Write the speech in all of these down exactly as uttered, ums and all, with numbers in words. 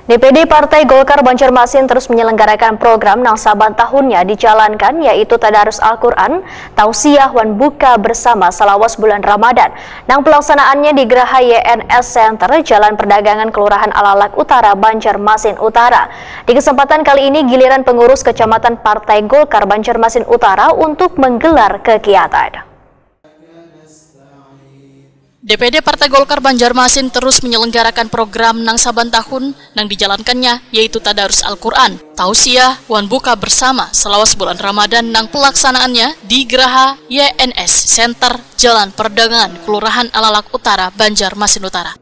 D P D Partai Golkar Banjarmasin terus menyelenggarakan program nang saban tahunnya dijalankan, yaitu Tadarus Al-Quran, Tausiah, wan Buka Bersama salawas bulan Ramadan, nang pelaksanaannya di Geraha Y N S Center, Jalan Perdagangan, Kelurahan Alalak Utara, Banjarmasin Utara. Di kesempatan kali ini, giliran pengurus kecamatan Partai Golkar Banjarmasin Utara untuk menggelar kegiatan. D P D Partai Golkar Banjarmasin terus menyelenggarakan program nang saban tahun nang dijalankannya, yaitu Tadarus Al-Quran, Tausiah, wan Buka Bersama salawas bulan Ramadan, nang pelaksanaannya di Geraha Y N S Center, Jalan Perdagangan, Kelurahan Alalak Utara, Banjarmasin Utara.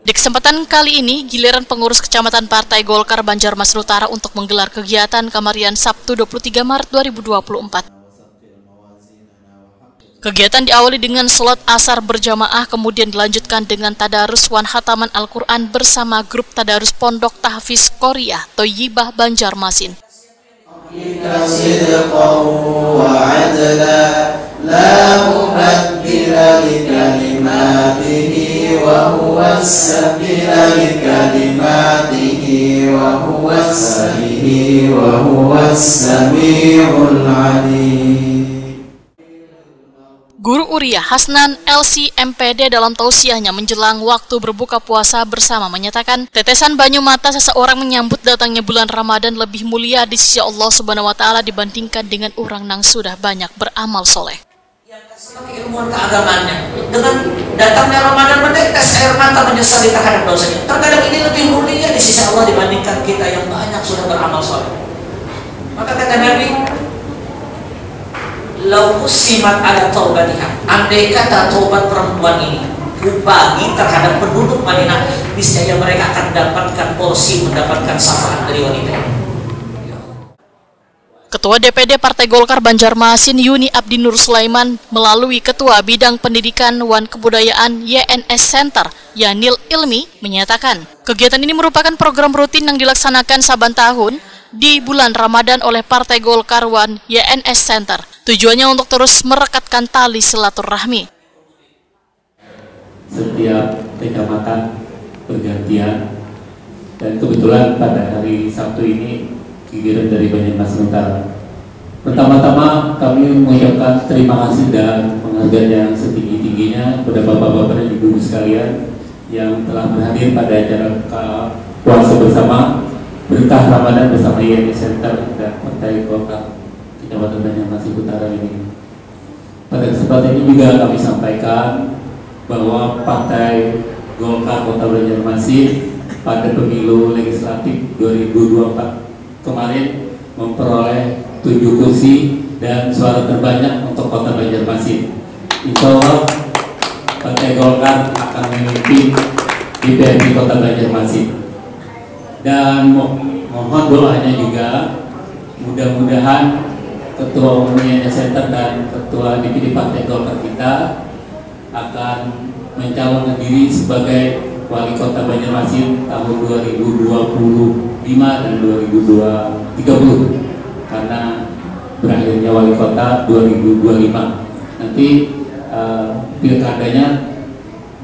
Di kesempatan kali ini, giliran pengurus kecamatan Partai Golkar Banjarmasin Utara untuk menggelar kegiatan kamarian Sabtu dua puluh tiga Maret dua ribu dua puluh empat. Kegiatan diawali dengan sholat asar berjamaah, kemudian dilanjutkan dengan tadarus wan hataman Al-Quran bersama grup tadarus Pondok Tahfiz Korea Toyibah Banjarmasin. ربك صدقا وعدلا لا مبدل لكلماته وهو السميع لكلماته وهو السميع وهو السميع العليم. Guru Uriah Hasnan, L C M P D, dalam tausiahnya menjelang waktu berbuka puasa bersama menyatakan, tetesan banyu mata seseorang menyambut datangnya bulan Ramadan lebih mulia di sisi Allah Subhanahu wa Ta'ala dibandingkan dengan orang nang sudah banyak beramal soleh. Yang keilmuan keagamaannya dengan datangnya Ramadan, menetes air mata menyesali terhadap dosanya. Terkadang ini lebih mulia di sisi Allah dibandingkan kita yang banyak sudah beramal soleh. Maka kata Nabi, "Lau qussimat ala taubatiha," andai kata taubat perempuan ini kubagi terhadap penduduk Madinah, niscaya mereka akan dapatkan porsi, mendapatkan syafaat dari wanita ini. Ketua D P D Partai Golkar Banjarmasin, Yuni Abdinur Sulaiman, melalui Ketua Bidang Pendidikan wan Kebudayaan Y N S Center, Yanil Ilmi, menyatakan, kegiatan ini merupakan program rutin yang dilaksanakan saban tahun di bulan Ramadan oleh Partai Golkar wan Y N S Center. Tujuannya untuk terus merekatkan tali silaturahmi. Setiap kecamatan bergantian, dan kebetulan pada hari Sabtu ini giliran dari Banjarmasin Utara. Pertama-tama kami mengucapkan terima kasih dan penghargaan yang setinggi-tingginya kepada bapak-bapak dan ibu-ibu sekalian yang telah berhadir pada acara buka puasa bersama, berkah Ramadan bersama Y N S Center dan Partai Golkar Kecamatan Banjarmasin Utara ini. Pada kesempatan ini juga kami sampaikan bahwa Partai Golkar Kota Banjarmasin pada pemilu legislatif dua ribu dua puluh empat kemarin memperoleh tujuh kursi dan suara terbanyak untuk Kota Banjarmasin. Insya Allah Partai Golkar akan memimpin D P R D Kota Banjarmasin. Dan mo- mohon doanya juga, mudah-mudahan Ketua Umum Y N S Center dan Ketua D P D Partai Golkar kita akan mencalonkan diri sebagai Wali Kota Banjarmasin tahun dua ribu dua puluh lima dan dua ribu tiga puluh, karena berakhirnya Wali Kota dua ribu dua puluh lima. Nanti eh, pilkadanya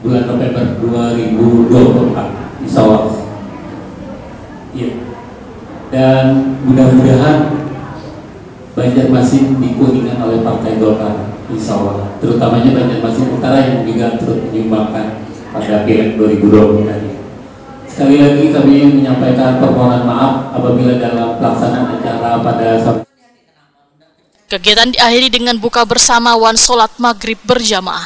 bulan November dua ribu dua puluh empat, insya Allah. Iya. Dan mudah-mudahan Banjarmasin dikuningan oleh Partai Golkar, insya Allah. Terutamanya Banjarmasin Utara yang juga turut menyumbangkan pada pileg dua ribu dua puluh tadi. Sekali lagi kami menyampaikan permohonan maaf apabila dalam pelaksanaan acara pada Sabtu Kegiatan diakhiri dengan buka bersama wan sholat maghrib berjamaah.